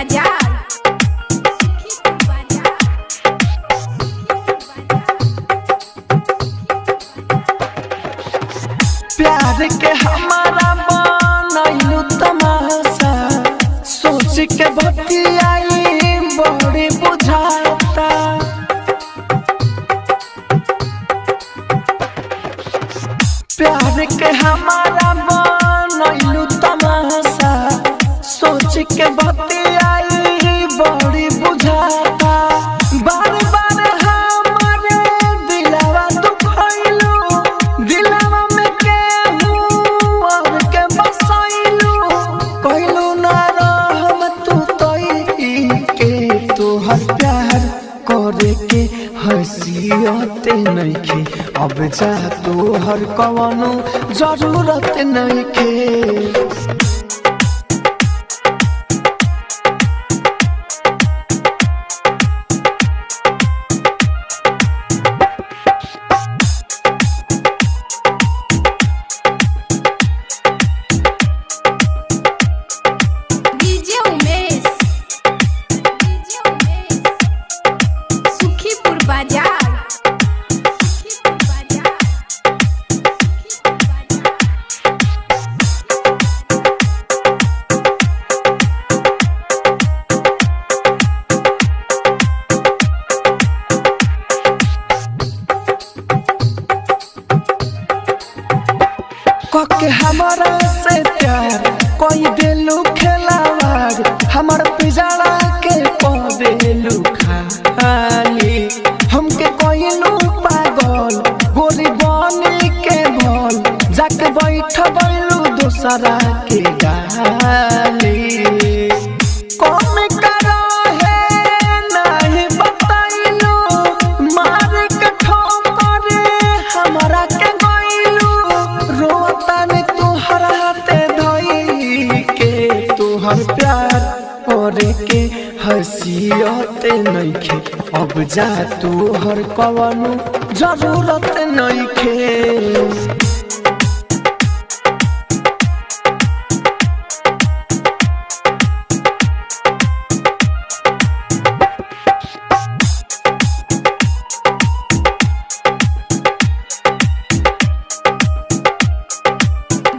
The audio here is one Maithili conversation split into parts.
बाजार, सुखीपुर बाजार, सुखीपुर बाजार। प्यार के हमारा बनैलू तमाशा, सोच के बतियाई बड़ी बुझाता। प्यार के हमारा बनैलू तमाशा, सोच के बतियाई बड़ी बुझाता। बार बार हमारे दिलावा दुखैलू, दिलावा में केहू और के बसैलू। कहलू ना रहम तू तई के, तोहर प्यार करे के हैसियत नइखे। अब जा तोहर कवनो जरूरत नइखे। DJ Umesh, DJ Umesh, Sukhipur बाजार, सुखीपुर बाजार, सुखीपुर बाजार। कके हमारा से प्यार कोई देलू खेलावार, हमार पिजड़ा के पदेलू खाली। हमके कोइलू पागल गोरी बनी के भल, जाके बैठ बैलू दोसरा के गाली। कम करो है नहीं बताइलू, मार के ठोकर हमरा के गइलू। रोतानी तोहर हाथे धई के, तोहर प्यार करे के हैसियत नइखे। अब जा तोहर कवनो जरूरत नइखे।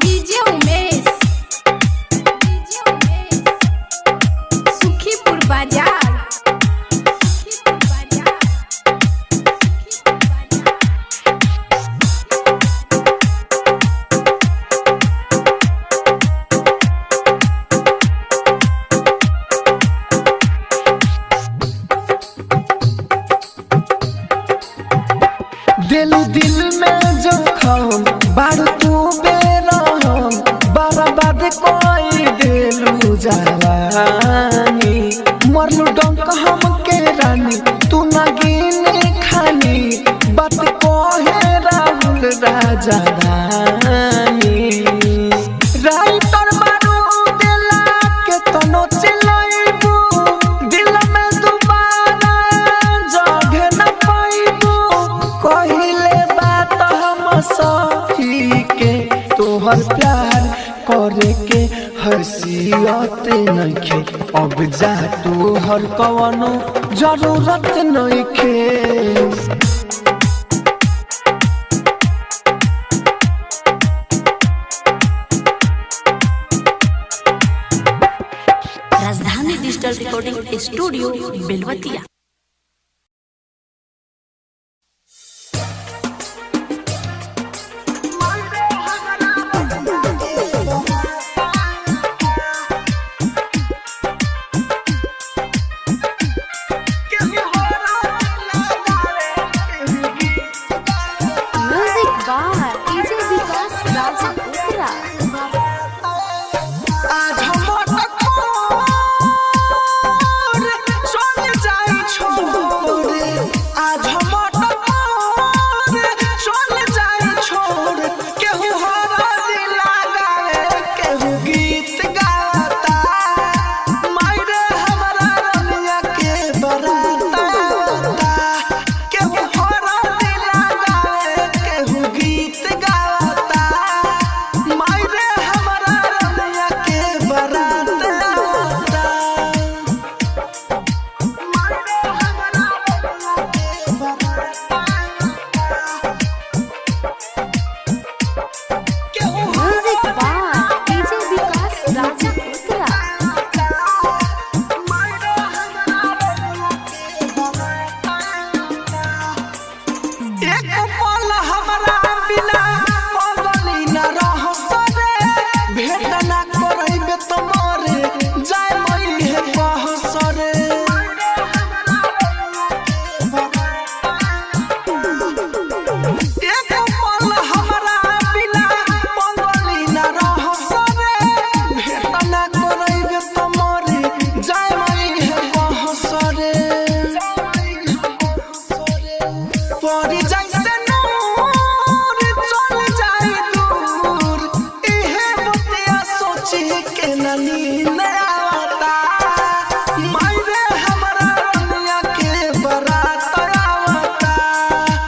DJ Umesh, DJ Umesh, Sukhipur बाजार, सुखीपुर बाजार, सुखीपुर बाजार। दिल दिल में जोखम बार तू बेरहम, बर्बाद कोई दिलू जवानी। मरलू डंक हम के रानी तू नगीन खानी, बात कहे राहुल राजा रानी। राइटर बारू दिला के तनो चिलैबू, दिल में दोबारा जगह न पैबू। कहिले बात हम सही के, तोहर प्यार करे के हैसियत नइखे। अब जा तोहर कवनो जरूरत नइखे। Rajdhani digital recording studio Belwatiya. Music by DJ Vikas Raja Uttara. आज हम चल जाई। के न नींद आवता। मायरे हमरा रनिया के बारात आवता।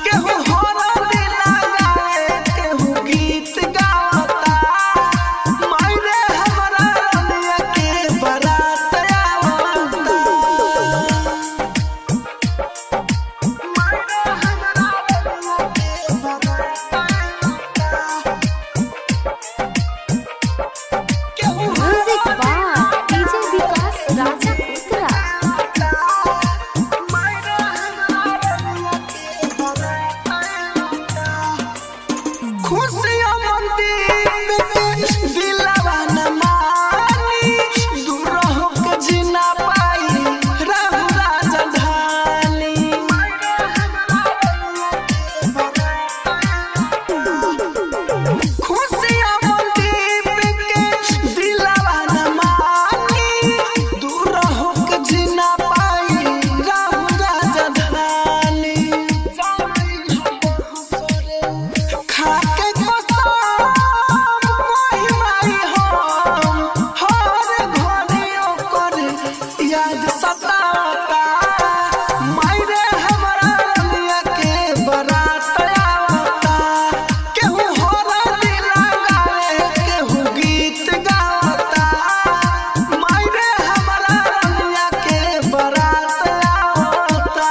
केहू हरदी लगाए केहू गीत गावता। मायरे हमरा रनिया के बारात आवता। मायरे हमरा रनिया के बारात आवता। केहू music by DJ Vikas Raja Uttara. खुशियाँ मंदीप के दिलवा न मानी, दूर होके जीना पाई रहु राजधानी। खुशियाँ मंदीप के दिलवा न मानी, दूर होके जीना पाई रहु राजधानी। खाके कसम कहि माई हम, हर घड़ी ओकर याद सताता। मायरे हमरा रनिया के बारात आवता। केहू हरदी लगावे केहू गीत गावता। मायरे हमरा रनिया के बारात आवता।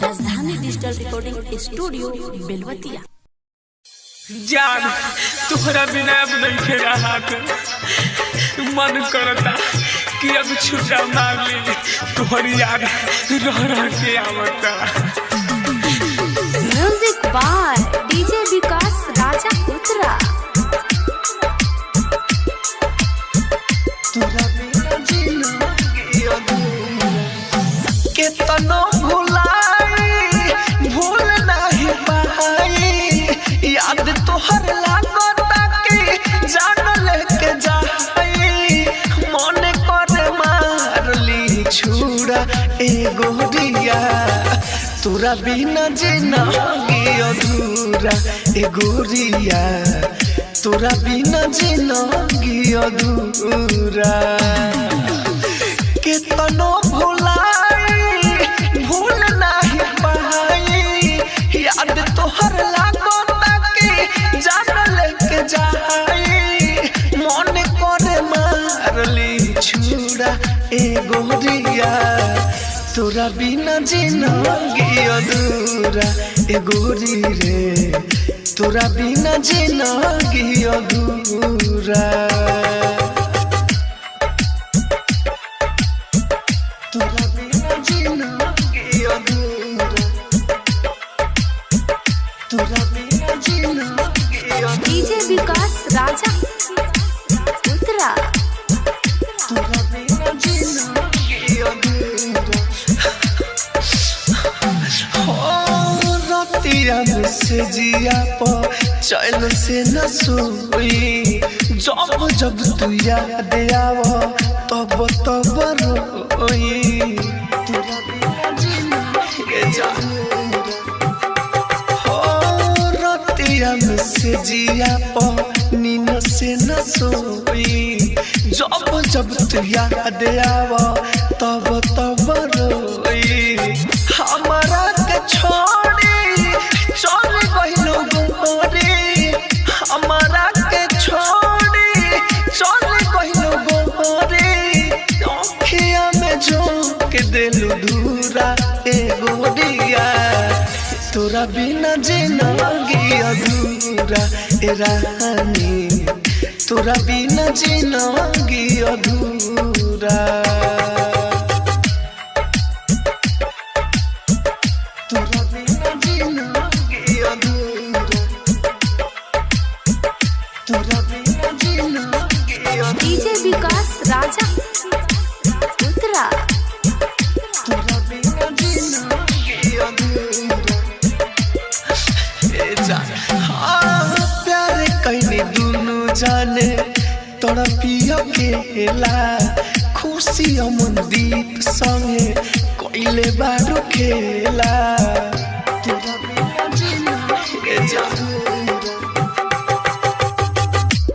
Rajdhani digital recording studio Belwatiya. जान तोहरा बिना अब नहीं रहा, मन करता कि अब छुट्टा मार ली, तोहरी याद रह रह के आवता। Music by DJ Vikas Raja Uttara. तोरा बिना जिंदगी अधूरा। केतनो भुलाई भूल नहीं पाई, याद तोहर लागता कि जान लेके जाई। मन करे मार ली छुरा ए गोरिया, तोरा बिना जिंदगी अधूरा ए गोरिया, तोरा बिना जिंदगी अधूरा। केतनो भुलाई भूल नहीं पाई, याद तोहर लागता कि जान लेके जाई। मन करे मार ली छुरा ए गोरिया, तोरा बिना जिंदगी अधूरा ए गोरी रे, तोरा बिना जिंदगी अधूरा। तोरा बिना जिंदगी अधूरा। तोरा बिना जिंदगी अधूरा। डीजे विकास राजा उत्तरा। तोरा बिना जिंदगी अधूरा। हो रतिया में से जिया पर चैन से न सोई, जब जब तू याद आव तब तब रोई। तोरा बिना जिंदगी अधूरा। हो रतिया में से जिया पर नींद से न सोई, जब जब तू याद आव तब तब रोई। हमारा के छोड़ी चल गइलो गोरी, हमारा के छोड़ी चल गइलो गोरी। अखिया में झोंक देलू धूरा ए गोरिया, तोरा बिना जिंदगी अधूरा ए रानी, तोरा बिना जिंदगी अधूरा। तोरा बिना जिंदगी अधूरा। तोरा बिना जिंदगी अधूरा। डीजे विकास राजा उत्तरा। तोरा बिना जिंदगी अधूरा। ए जान हाँ प्यार कैनी दुनु जाने तड़पिया केला, खुशी अमनदीप संगे कैले बारू खेला। तोरा बिना जिंदगी अधूरा।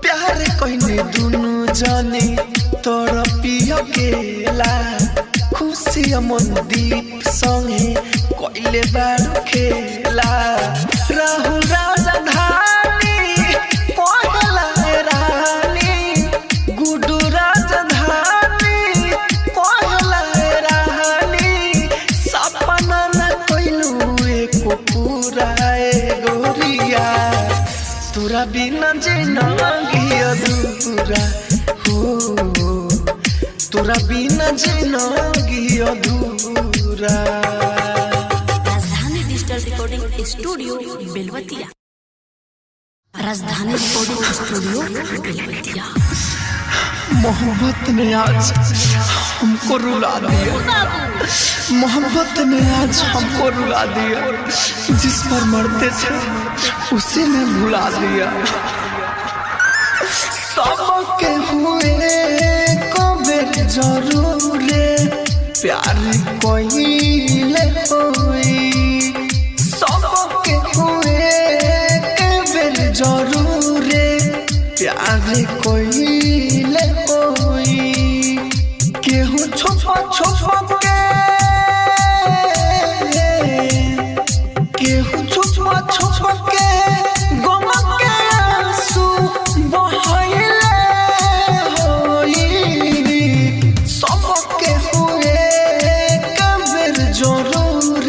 प्यार कैनी जाने तोर पिय केला खुशी अमनदीप संगे कइले बारू खेला। राहुल राजधानी पहला रानी गुडू राजधानी पहला रानी सपना न कइलू एको पूरा ए गोरिया तोरा बिना जिनगी अधूरा हो तोरा बिना जिनगी अधूरा। Rajdhani digital recording studio Belwatiya. Rajdhani recording studio Belwatiya. मोहब्बत ने आज हमको रुला दिया, मोहब्बत ने आज हमको रुला दिया, जिस पर मरते थे उसे ने भुला दिया। सबके हुए कबे जरूर प्यार कोइले होई, सबके हुए कबे जरूर प्यार कोइले होई। केहू छुप छुप के केहू छुप छुप के गम के आंसू बहैले होई, सबके हुए कबे जरूर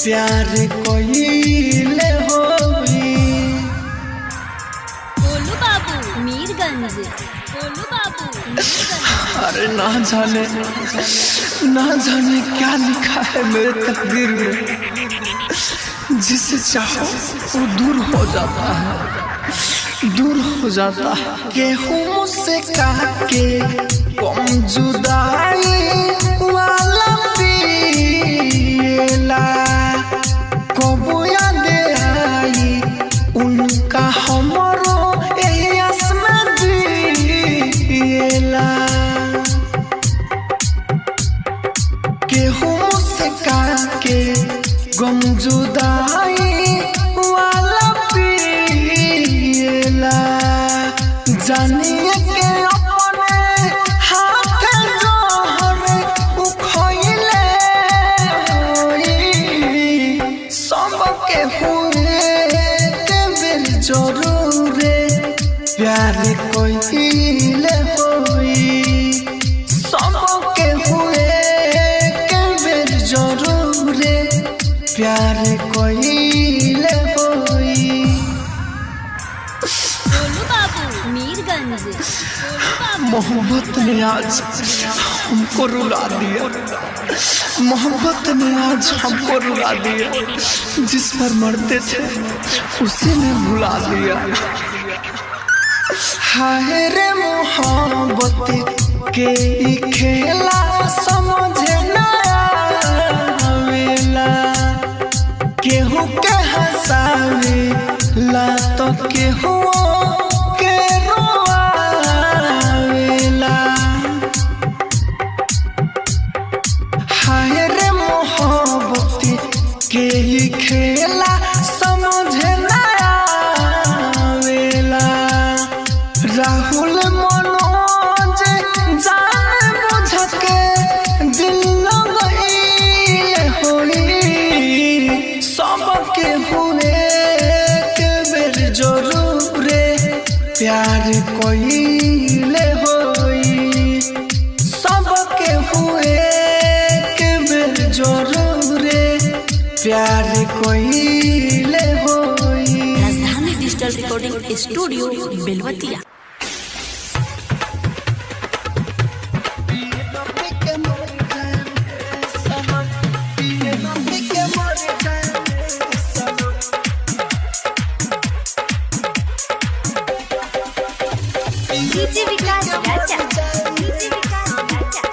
प्यार कोइले होई। गोलू बाबू मीरगंज, गोलू बाबू मीरगंज। अरे ना जाने क्या लिखा है मेरे तकदीर में, जिसे चाहो वो दूर हो जाता है, दूर हो जाता है। केहू मुझसे काके कम जुदाई वाला पीला कबू याद आई उनका हमरो एही आस में जिएला। केहू मुझसे काके गम जुदाई वाला पीला जानिए के अपने हाथ जोहर उखइले होई, सबके हुए के बेर जरूर प्यार कइले होई, सबके हुए के बेर जरूर प्यार कइले होई। गोलू बाबू मीरगंज, गोलू बाबू। मोहब्बत ने आज हमको रुला दिया, मोहब्बत ने आज हमको रुला दिया, जिस पर मरते थे उसे ने भुला दिया। हाय रे मोहब्बत के ई खेला समझ ना आवेला, केहू के हंसावे ला तो केहू के रोआवेला। हाय रे मोहब्बत के ई खेला समझ ना आवेला। राहुल मनोज जान बुझ के दिल लगइले होई, सबके हुए के बेर जरूर प्यार कइले होई, सबके हुए के बेर जरूर प्यार कइले होई। Rajdhani digital recording studio Belwatiya. DJ Vikas Raja, DJ Vikas Raja.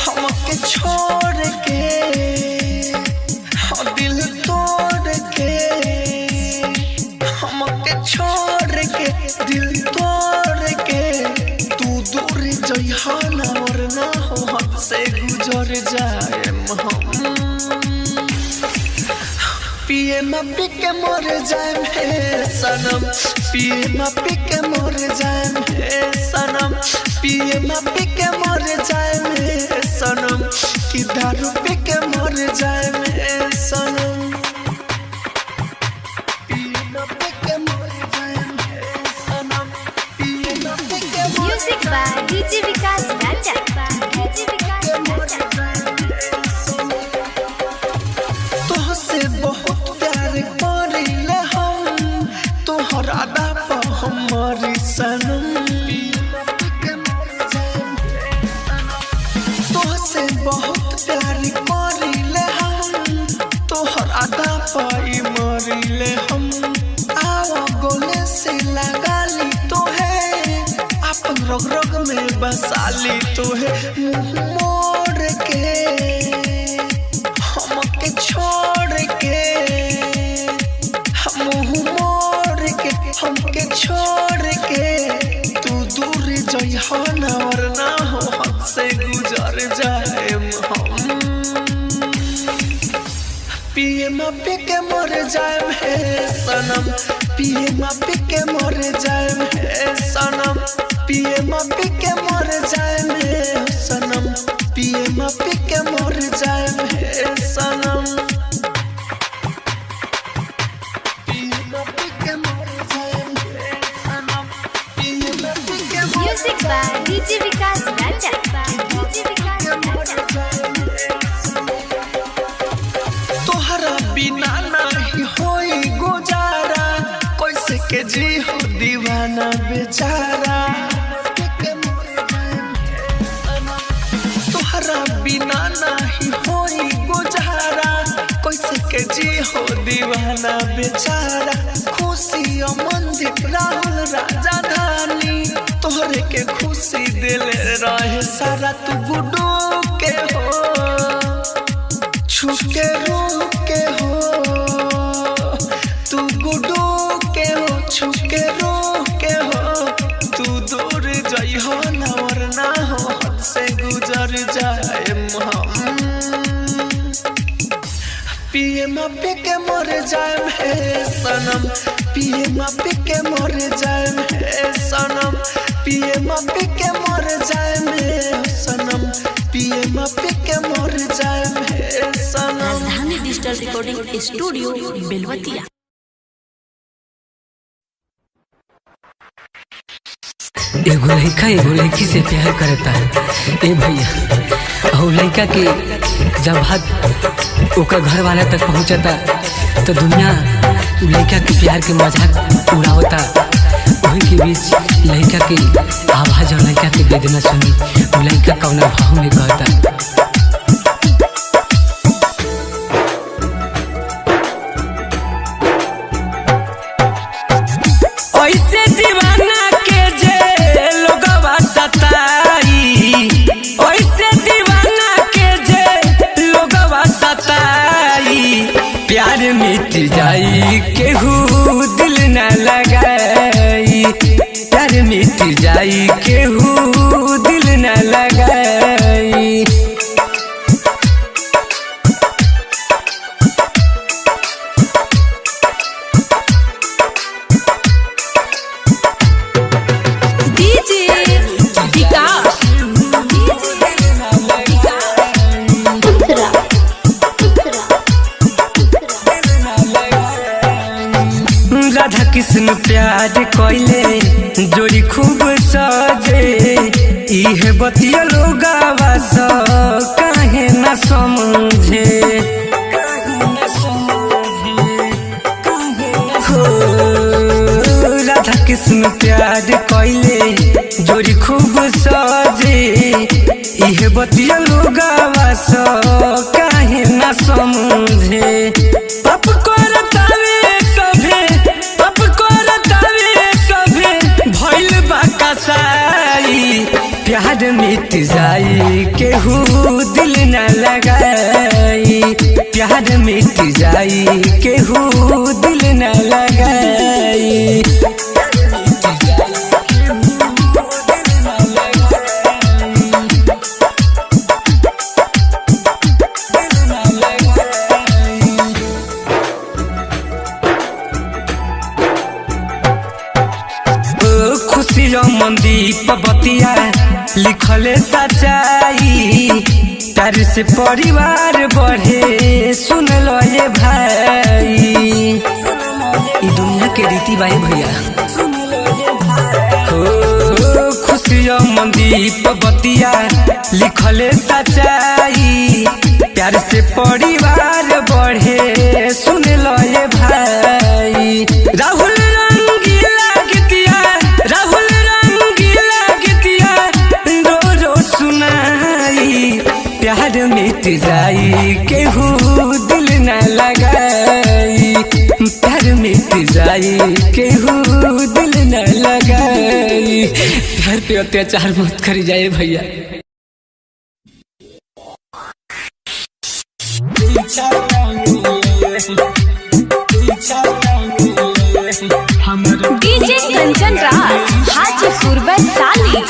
हमके छोड़ के दिल तोड़ के, हमके छोड़ के दिल तोड़ के तू दूर जइहा ना वरना हो हद से गुजर जाए हम। पिए न पी के मर जाए मेरे सनम, पिए मापी के मर जाएम हे सनम, पिए मापी के मर जाएम हे सनम, कि दारू पी के मर जाएम हे सनम। पिए मापी के मर जाएम हे सनम, पिए मापी के मर Music by DJ Vikas Raja. DJ Vikas Raja. तोहसे बहुत प्यार करीले हम, तोहर अदा पर हम मरी सनम। तोहसे बहुत प्यार करीले हम, तोहर अदा पर मरीले हम। आओ गोले से लगा ली तोहे, अपन रोग रोग में बसा ली तोहे। मुँह मोड़ के हमके छोड़ के, मुँह मोड़ के हमके छोड़ के तू दूर जइहो ना, वरना हो हद से गुजर जाएम हम। पिए मापी के मर जाएम हे सनम, पिए मापी के मर जाएम हे सनम, पिए मापी के मर जाएम हे सनम, पिए मापी के मर जाएम हे सनम। पिए मापी के मर जाएम हे सनम, पिए मापी के मर Music by DJ Vikas Raja. DJ Vikas Raja. तोहरा बिना नहीं होई गुजारा, कैसे के जी हो दीवाना बेचारा। तोहरा बिना नहीं होई गुजारा, कैसे के जी हो दीवाना बेचारा। खुशी अमनदीप राहुल राजा धानी, तोहरे के खुशी दिले रहे सारा। तू गुडू के हो, छुपके रूप के हो, तू गुडू के हो, छुपके रूप के हो। तू दूर जइहो ना, वरना हो हद से गुजर जाएम हम। पिए मापी के मर जाएम हे सनम, पिए मापी के मर जाएम हे सनम, पिए मापी के मर जाएम हे सनम, पिए मापी के मर जाएम हे सनम। Rajdhani digital recording studio Belwatiya. एगो लड़का एगो लड़की से प्यार करता है ए भैया, और लड़का के जब बात ओकर घर वाला तक पहुंचता तो दुनिया लड़का के प्यार के मजाक उड़ावता। वही के बीच लड़का के आवाज और लड़का के वेदना सुनी वो लड़का कौना भाव में कहता। ऐसे दीवाना के जे लोगवा सताई, ऐसे दीवाना के जे लोगवा सताई, प्यार मिट जाई केहू दिल न लगाई, प्यार मिट जाई केहू दिल न लगाई। DJ Vikas. Uttara. Uttara. Radha Krishna प्यार कोइले जोड़ी खूब सजे, इहे बतिया लोगावा स काहे ना समझे, हो राधा कृष्ण प्यार कोइले जोड़ी खूब सजे, इहे बतिया लोगावा स काहे ना समझे। पाप करतावे सभे, पाप करतावे सभे, भइल बा कसाई, प्यार मिट जाई केहू दिल न लगाई, प्यार मिट जाई केहू दिल न लगाई। खुशियों मनदीप बतिया लिखले सच्चाई, प्यार से परिवार बढ़े सुन लो ये भाई। ई दुनिया के रीति बाई भैया। हो खुशियों मनदीप बतिया लिखले सच्चाई, प्यार से परिवार बढ़े सुन लो ये भाई। राहुल रंगीला गीतिया, राहुल रंगीला गीतिया रो रो सुनाई, प्यार मिट जाई केहू दिल न लगाई, प्यार मिट जाई केहू दिल न लगाई। प्यार पे अत्याचार मत करी जाए भैया। डीजे कंचन राज हाजीपुर वैशाली।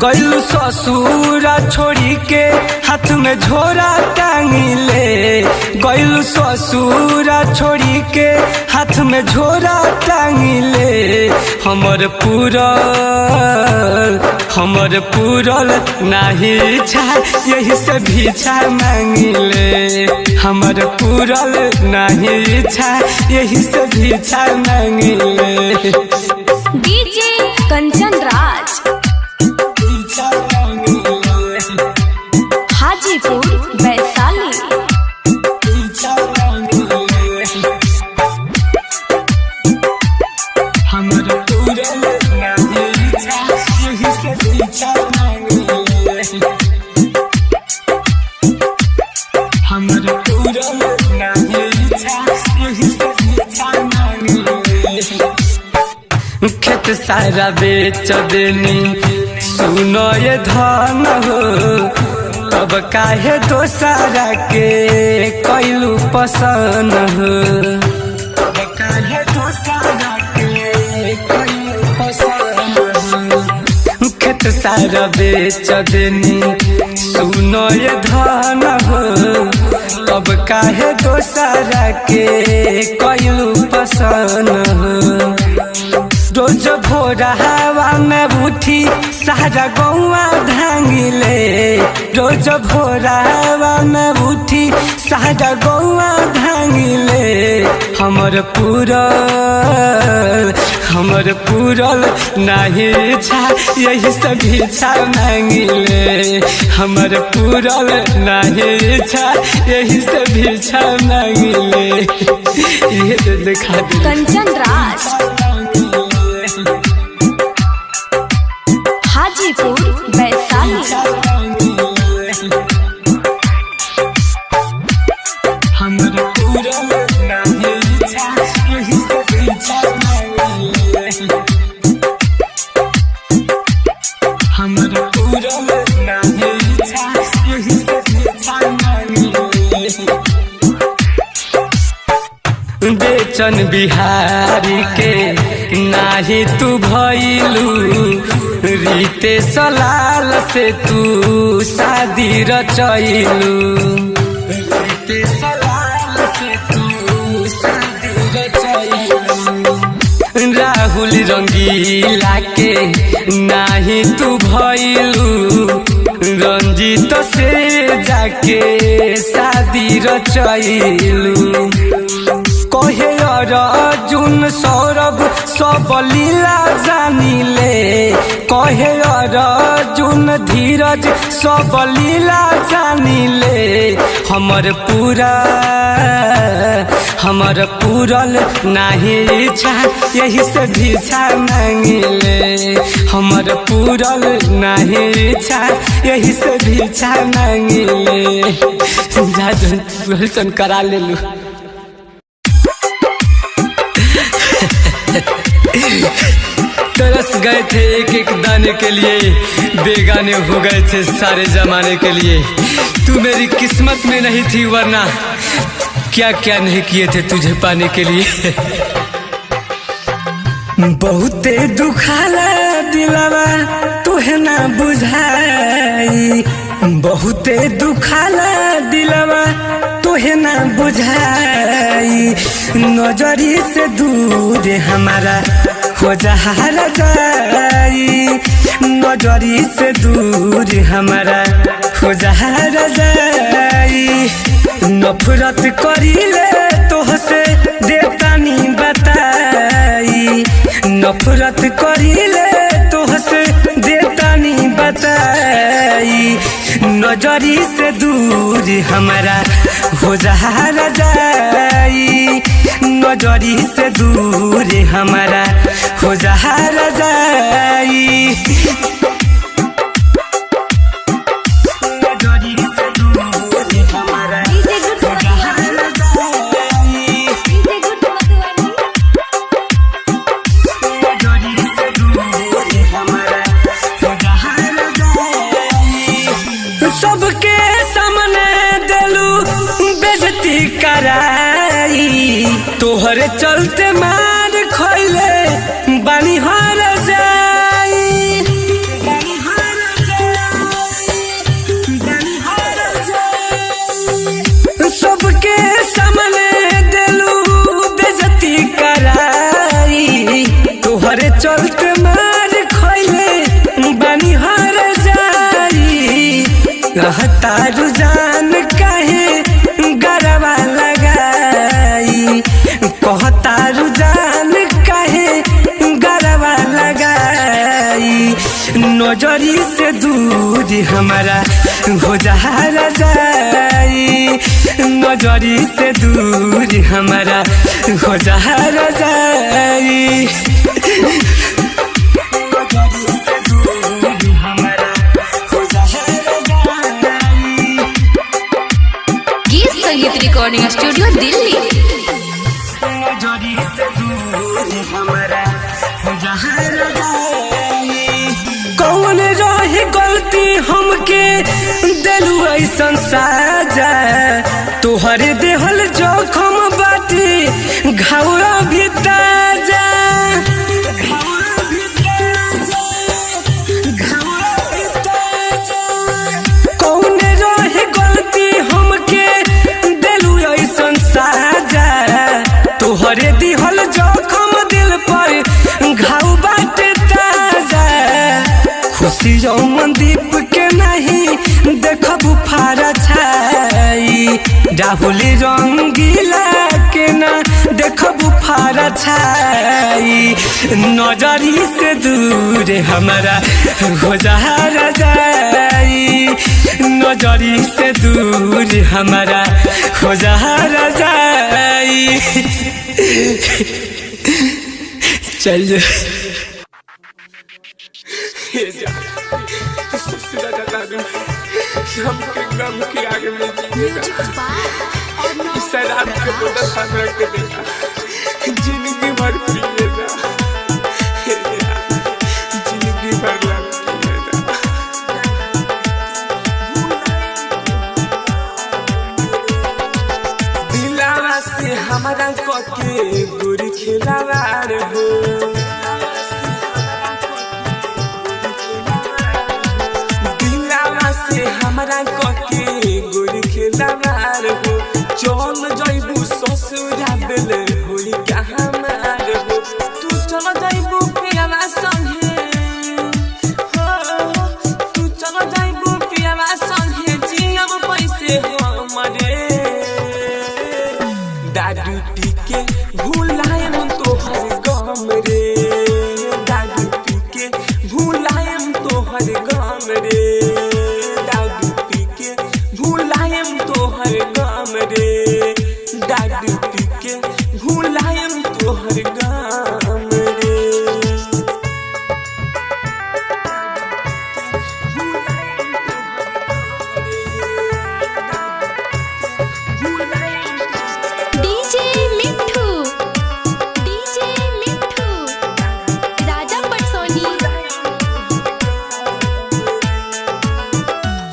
गैलू ससुरा छोड़ी के हाथ में झोरा टांगिले, गैलू ससुरा छोड़ी के हाथ में झोरा टांगिले, हमर पूरल हमर पूरल नाही इच्छा यही से भीछा मांगिले, हमर पूरल नाही इच्छा यही से भीछा मांगिले। डीजे कंचन राज हाजीपुर वैशाली। खेत सारा बेच देनी सुनो ये धन हो, तब काहे दोसारा के कैलू पसंद हो, तब काहे दोसारा के कैलू पसंद हो। खेत सारा बेच देनी सुनो ये धन हो, तब काहे दोसारा के कैलू पसंद हो। रोज भोरा हवा में उठी सारा गौआ धांगिले, रोज भोरा हवा में उठी सारा गौआ धांगिले, हमर पूरल हमर पूरल नाही इच्छा यही से भिक्षा मांगिले, हमर पूरल नाही इच्छा यही से भिक्षा मांगिले। ये तो दिखा दे। कंचन राज हाजीपुर वैशाली। बेचन बिहारी के नाही तू भइलू, रीते सलाल से तू शादी रचैलू, रीते सलाल से तू शादी रचैलू। राहुल रंगीला के नाही तू भइलू, रंजीत से जाके शादी रचैलू। कहे अर्जुन सौरभ सब लीला जानिले, कहे अर्जुन धीरज सब लीला जानिले, हमर पूरा हमर पूरल नाही इच्छा यही से भिक्षा मांगिले, हमर पूरल नाही इच्छा यही से भिक्षा मांगिले। जा करा ले लू। तरस गए थे एक एक दाने के लिए, बेगाने हो गए थे सारे जमाने के लिए, तू मेरी किस्मत में नहीं थी वरना क्या क्या नहीं किए थे तुझे पाने के लिए। बहुते दुखाला दिलावा तुहे ना बुझाई, बहुते दुखाला दिलावा तुहे ना बुझाई, नजरी से दूर हमारा हो जा रजाई, नजरी से दूर हमारा हो जा रजाई। नफरत करीले तोहसे देतानी बताई, नफरत करीले तोहसे देतानी बताई, नजरी से दूर हमारा हो जा रजाई, नजरी से दूर हमारा हो जा रजाई। नजरी से दूर हमारा डीजे गुड हो जा रजाई, डीजे गुड मधुबनी। नजरी से दूर हमारा हो जा रजाई। सबके सामने देलू बेइज्जती कराई, तोहरे चलते मार खइले बानी हर जाई, बानी हर जाई, बानी हर जाई। सबके सामने देलू बेइज्जती कराई, तोहरे चलते मार खइले बानी हर जाई। रहता रुझान काहे गरबा लगाई, कहता रुझान काहे गरबा लगाई, नजरी से दूर हमारा हो जा रजाई, नजरी से दूर हमारा हो जा रजाई। नजरी से दूर हमारा हो जा रजाई। गीत संगीत रिकॉर्डिंग स्टूडियो दिल्ली। नजरी से दूर हमारा हो जा रजाई। कौन रही गलती हमके देलू ऐसन साजा, तोहरे देहल जोखम बाटी घाव भी ताजा, घाव भी ताजा, घाव भी ताजा। कौन रही गलती हमके देलू ऐसन साजा, तोहरे दिहल जोखम दिल पर घाव बाटे ताजा। खुशी मनदीप के नहीं देखबू फारा छाई, राहुल रंगीला के ना देखबू फारा छाई, नजरी से दूर हमारा हो जा रजाई, नजरी से दूर हमारा हो जा रजाई। चल हे जा, तू सबसे ज्यादा दारू हमके गम के आगे में जिएगा। म्यूजिक बाय अर्णव इस शराब के बोतल हमरा के देगा, जिंदगी भर पिएगा। हे जा, जिंदगी भर ला पिएगा। दिलावा से हमारा कके गोरी खिलावार हो, दिलावा से हमरा कके गोरी खिलावार हो। चल जइबू ससुरा बेले होई कहाँ मार हो, तू चल जइबू पियावा संगे हो, तू चल जइबू पियावा संगे जियब पैसे हमरे। दारू पी के भुलायम तोहर गम रे, दारू पी के भुलायम तोहर गम रे, दारू पी के भुलायम तोहर गम रे, दारू पी के भुलायम तोहर गम रे। डीजे मिठू, डीजे मिठू, राजा पटसोनी।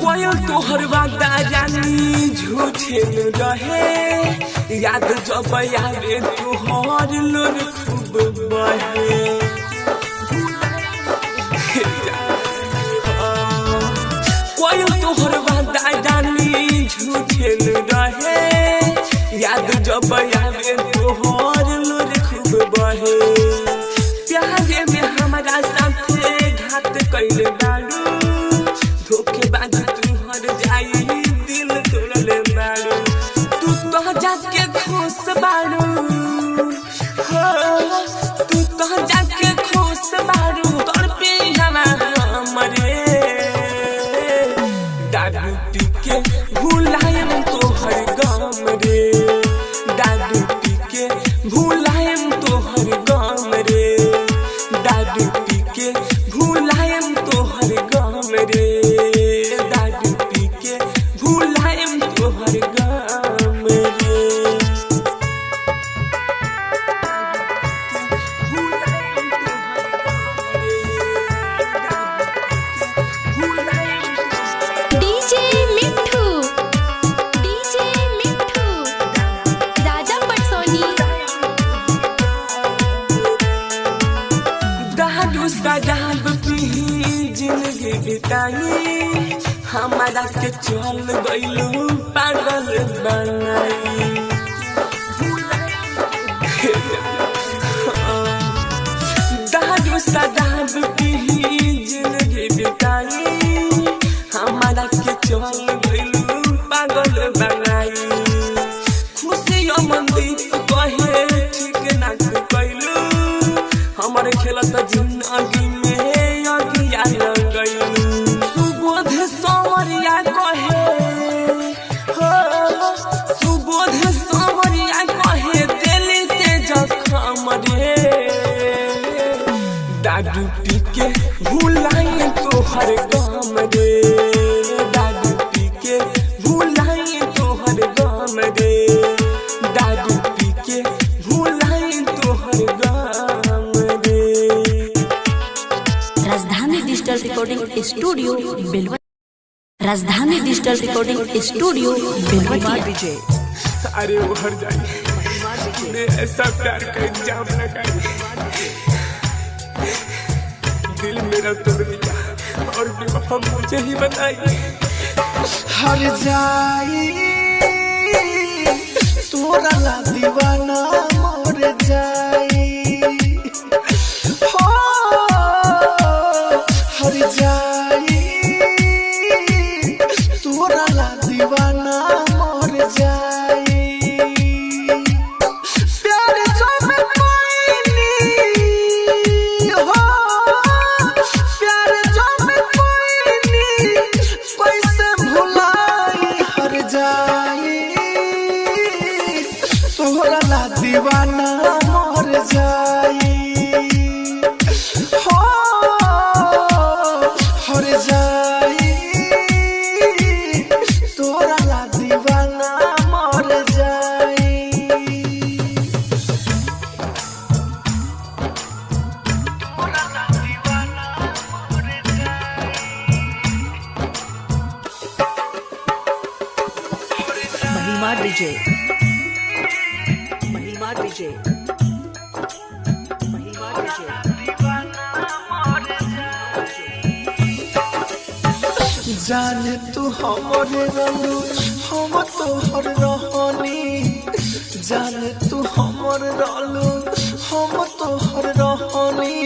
कोयल तोहर वादा जानी झूठे न रहे, याद जब आवे तोहर लोर खूब बहे। कोयल तोहर वादा जानी झूठे न रहे, याद जब आवे तोहर लोर खूब बहे। प्यार कैले बारू धोखेबाज तू हर जाई दिल तोड़ले बारू तू तो जाके खुश बारू हो तू तो जाके खुश बारू तोर पे हवा हमरे दारू पी के भुलायम तोहर गम रे दारू पी के भुलायम तोहर गम रे दारू पी के भुलायम तोहर गम रे दारू पी के भुलायम तोहर गम रे डीजे मिठू डीजे मिठू राजा पटसोनी। दारू शराब पी जिंदगी बिताई हमारा के चल गइलू पागल बनाई दारू शराब पी जिंदगी बिताई हमारा के चल गइलू पागल बनाई खुशी अमनदीप कहे ठीक ना कैलू हमर खेलत जिंदगी में अगिया लगैलू सुबोध संवरिया कहे हो सुबोध संवरिया कहे दिल ते जखम रे दारू पी के भुलाई तोहर गम रे दारू पी के भुलाई तोहर गम रे दारू पी के भुलाई तोहर गम रे। Rajdhani digital recording studio Belwa Rajdhani digital recording studio Belwatiya. अरे वो हर जाई तूने ऐसा प्यार का इल्जाम लगाई दिल मेरा तोड़ दिया और बेवफा मुझे ही बनाई। हर जाई तोरा ला दीवाना मोर जाई हो हर जाई तोरा ला दीवाना मोर जाई प्यार जब कोई हो प्यार जब कोई कैसे भुलाई हर जाई तोहरा ला दीवाना मोर जाई हो हर जाई तोहरा ला दीवाना मोर जाई। Mahima DJ Mahima DJ Mahima DJ जाने तू हमर रहलू हम तोहर रहनी जाने तू हमर रहलू हम तोहर रहनी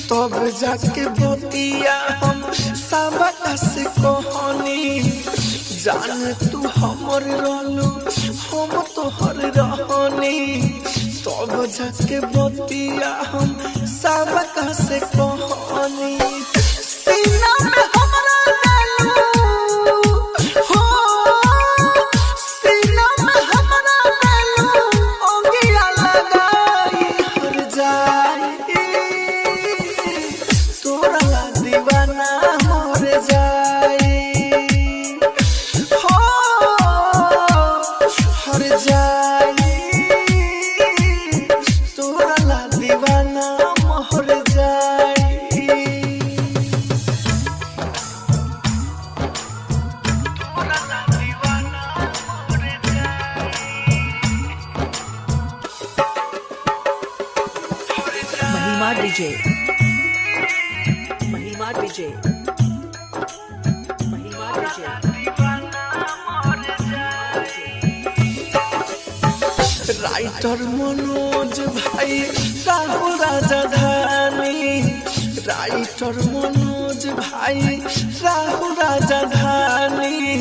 तब जाके बतिया हम सबका से कहनी जाने तू हमर रहलू हम तोहर रहनी तब जाके बतिया हम सबका से कहनी सीना में हमरा डालू हो सीना में हमरा डालू अंगिया लगाई हर जाई तोरा ला दीवाना मोर जाई हो हर जाई तोरा ला दीवाना मोर जाई। Mahima DJ Mahima DJ Mahima DJ writer Manoj भाई राहुल राजधानी राइटर मनोज भाई राहु राजा धानी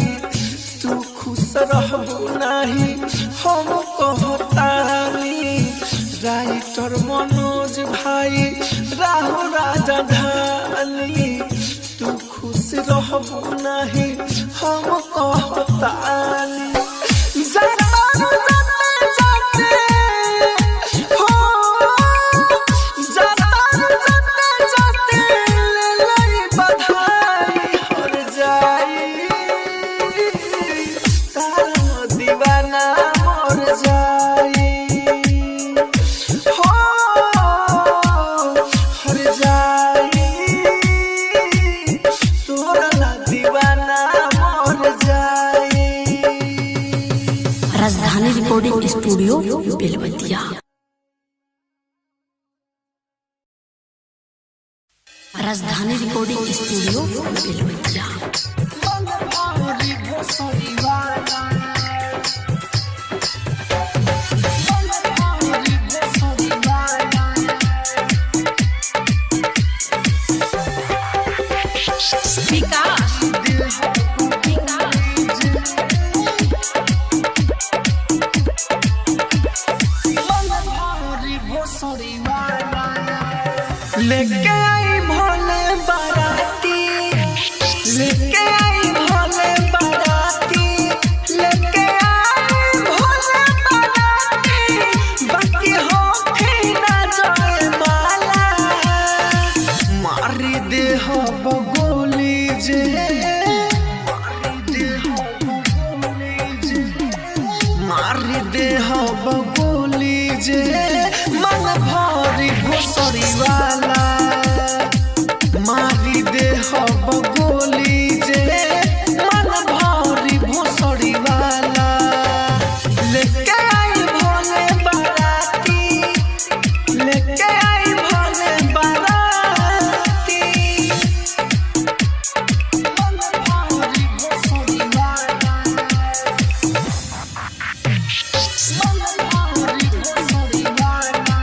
तू खुश रहबू नाही हम कहतानी राइटर मनोज भाई राहु राजा धानी तू खुश रहबू नाही हम कहतानी दीवाना मर जाई हो हर जाई तोरा ला दीवाना मर जाई। Rajdhani recording studio Belwatiya. Rajdhani recording studio Belwatiya. लेके आई भोले बाराती लेके आई भोले बाराती लेके आई भोले बाराती बाकी होखे ना जाए माला मारी दे हो बगोली जे मारी दे हो बगोली जे मारी दे हो बगोली जे मन भरी भोसरी वाला मारी दे हो बगोली जे मन भरी भोसरी वाला लेके आई भोले बाराती लेके आई भोले बाराती मन भरी भोसरी वाला मन भरी भोसरी वाला।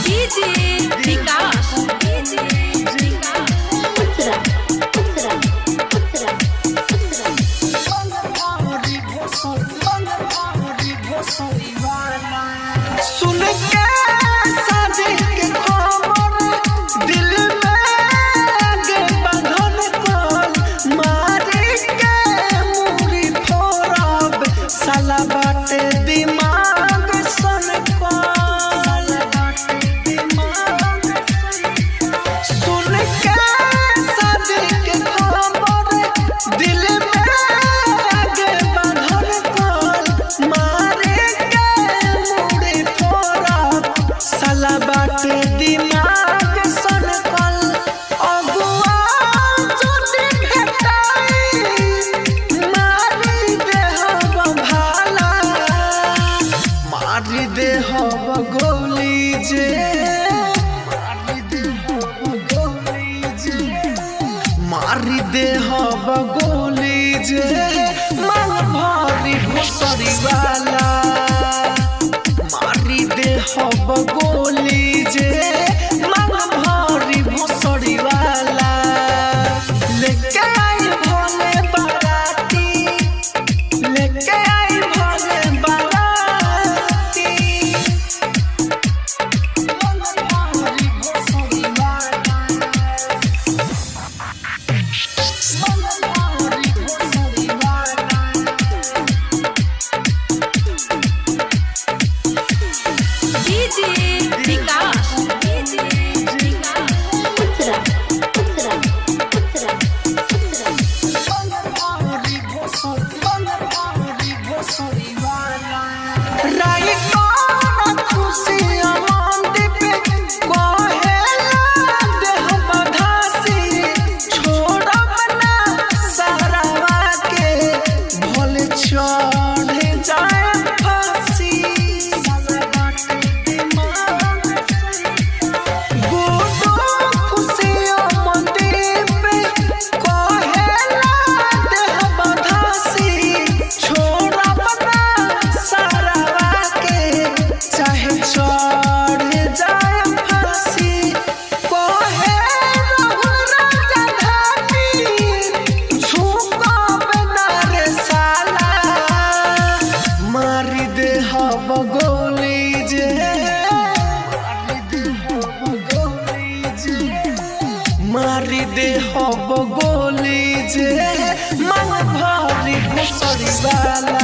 DJ Vikas DJ Vikas Uttara Uttara Uttara Uttara. सुन के शादी के खबर दिल में आगे बंधन कल मारी के मुरी फोरब साला बाटे दिमाग सन कल सुन के शादी के खबर दिल में आगे बंधन कल मारे के मुड़ी फोरब साला बाटे दिमाग सन कल अगुआ ज्योति भेटाई मारी देहब भाला मारी देहब गोली जे मारी देहब गोली जे मारी देहब गोली जे मन भरी भोसरी वाला मारी देहब गोली जे मन भरी भोसरी वाला लेके आई भोले बाराती लेके आई भोले बाराती मन भरी भोसरी वाला मन भरी भोसरी वाला। डीजे गोली जे, मारी दे हब गोली जे, मन भरी भोसड़ी वाला।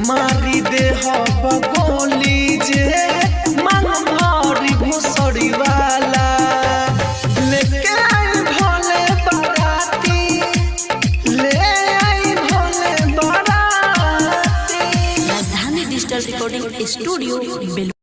मारी दे हब गोली जे, मन भरी भोसड़ी वाला। लेके आई भोले बाराती, ले आई भोले बाराती। Rajdhani digital recording studio Belwatiya.